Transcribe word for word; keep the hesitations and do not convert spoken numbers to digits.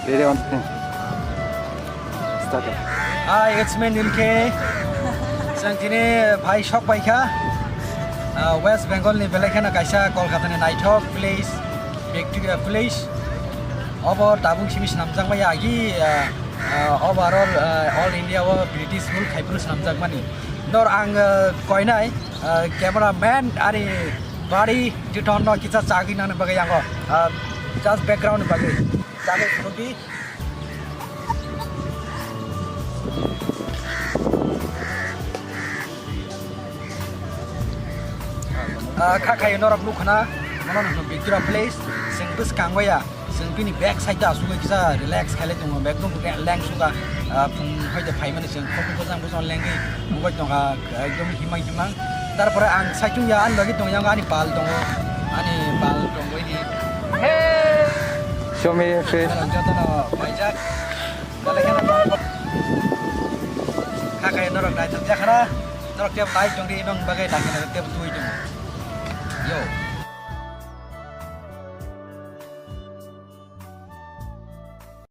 Ready, one, two, three. Start. Hi, it's me, Nilke. Chwng tini phai sok pai kha. Ah, West Bengal ni belai kheno kaisa Kolkata ni naithok place, Victoria Place. Obo tabuk simi swnamjak maya agi, ah, ah, overall, ah, all India o British rule khai phuru swnamjak mani. Nor ang, ah, koinai, ah, camera man ani bari juton no kisa chagwi nang bagwi ango. Ah, just background ni bagwi. Chagwi phuru di. Ah, kha khayo norok nukha na, mono nokno Victoria Place, chwng bwskango ya, chwng bini back side o asugwi kisa relax khailai tongo, ekdom re-, leng suga, ah, phung hoide phaimani chwng khokwi bwsang bwsang lengwi nugwi tongkha, ekdom himang himang. Tarpore ang saichung ya, ani bagwi tongya, ani pal tongo, ani pal tongo ini. Show me your face. Jotono paijak. Belai kheno kha khayo norok naithok ya khana. Norok tebo nai tongdi, nong bagwi nai kheno tebo twi tongo. Yo.